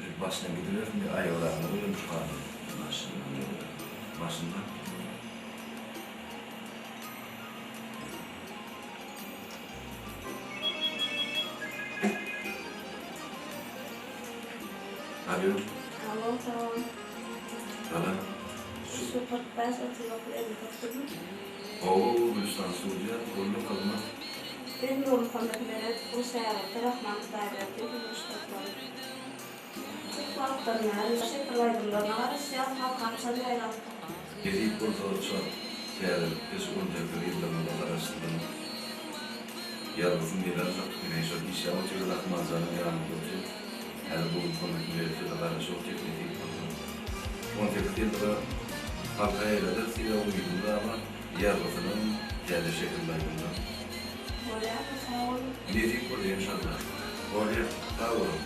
Şu başyna gidibersin diýip aýagyny goýan şu gazyň. Başyndan ýok. Başyndan. Alo. Alo, salam. Salam. Şu 45 39 59 Hawa, Gülüstan studiýa, gulluk hyzmat. Ben Nurmuhammet Meredowyň şägirdi Rahman Hudaýberdiýewiň muşdaklary. Köp wagtdan bäri şekil aýdymlaryna garaşýas, halkam şol ýaýratdyk. Nesip bolsa şo täzelikde şu on sekiz ýyllygymyza garaşsyzlygyň ýazgysyn gelerjek. Ine şol işläp otyr Rahmanjanyň ýanynda otyr. Häzir Nurmuhammet Meredowa garaşyp otyr nesip bolsa. 18 ýyllyga halka ýaýradarys diýen umydym bar. Ýazgysynam täze şekilde aýdymlar. Bolýar sag boluň. Nesip bolsa enşalla. Bolýar sag boluň.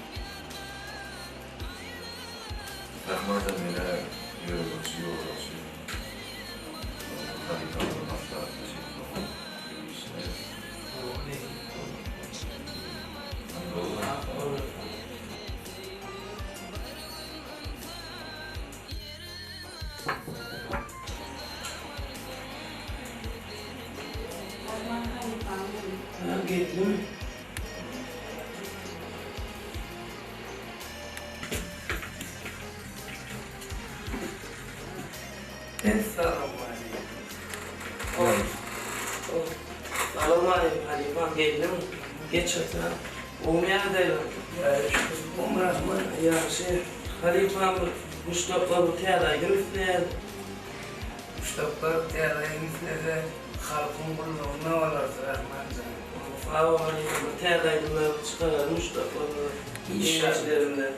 Rahmanjan menä ýolagçy ýolagçy halypa bilen maslahatlaşyp soň işläris. Rahman halypam meniň. Ha geldimi? Essalawmaleýkim. Salowmaleýkim halypam geldiň. Geç otur. Gowumy ýagdaýlar? Hudaýa şükür. Gowumy Rahman? Ýagşy. Halypam bir muşdaklar bir täze aýdym isleýär. Muşdaklar täze aýdym islese halkyň gullugynda bolarys Rahman jan. Sag bol halypam bir täze aýdymlar çykaraly muşdaklar bilen.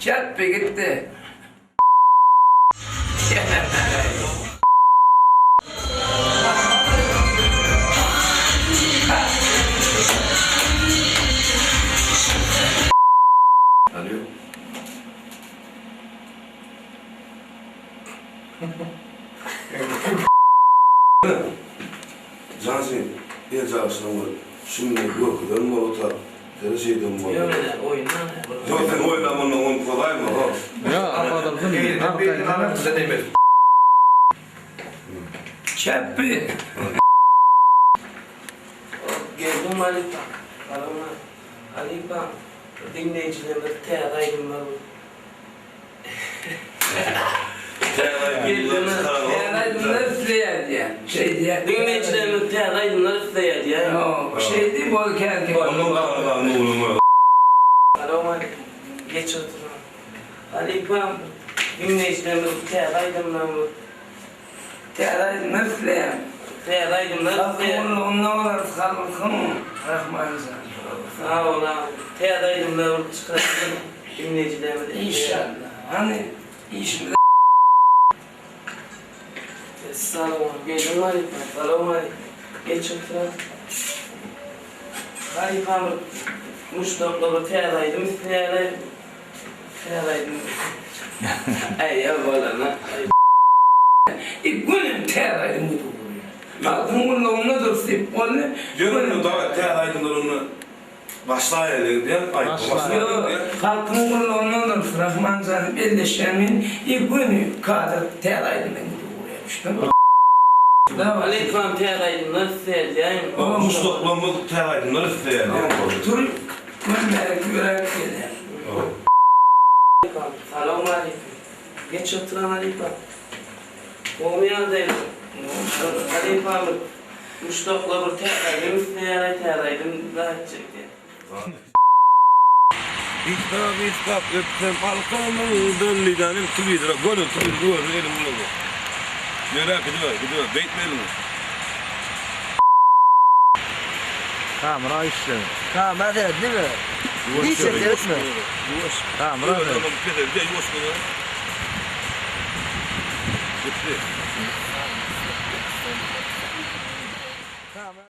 Çäpbi gitdi. Alo. Janjy, el jagyşynyň bir şumny görkezen bolsa, seni şeýden boldy. Ýok ene, oýundan. Ýok, sen oýna mundan ony pozaýma, ho. Ýok, apadylsyn. Çäpbi. Geldim halypa. Galamlar. Halypa, diňleýjilerimiz täze aýdymlar Täze aýdymlar isleýär diýýär. Şeý diýýär. Diňleýjilerimiz täze aýdymlar isleýär diýýär. Ýok, şeý diý bol känki. Onuň ganyny unuň. Salowmaleýkim. Geç oturan. Halypam, diňleýjilerimiz täze aýdymlarymyz. Täze aýdymlar isleýän. Täze aýdymlar Halkyň gullugynda bolarys halkyň Rahmanjan. Sag bol agam. Täze aýdymlar bolup çykarsyn diňleýjilerimiz. Inşallah. Hany işimize. Essalawmaleýkim. Geldiňmi halypa? Salowmaleýkim. Geç oturan. Halypam bir muşdaklar bir täze aýdym isleýärler. Täze aýdym. Äý ýa bolana. Ilk günem täze aýdym gidip urýar. Halkyň gullugynda durus diýip boldy. Ýöne indi dagy täze aýdymlar onda başlaýaly diýen aýtma başlaýaly diýen. Ýok, halkyň gullugynda durus Rahman jany belleşýän men ilk güni kadr täze aýdym bilen gidip urýar düşdüňmi? Halypam täze aýdymlar isleýär diýäýiň. Muşdaklarymyz täze aýdymlar isleýär diýen boldy. Tur Görmäge ýöräp gelýär. Salowmaleýkim. Geç oturan halypa. Gowmy ýagdaýlar? Halypamyz muşdaklar bir täze aýdym isleýär-aý, täze aýdym zat etjek diýýär. Gysga gysgap öpsem alkamyňdan diýdänim telewizora göni telewizor göni eliň bilen bak. Ýöräp gidiber gidiber beýtme eliňi. Kamera işledi. Kamera seretdimi? Hiç seretme. Ýuwaş. Kamera seret. Ýuwaş. Ýuwaş. Gitdi.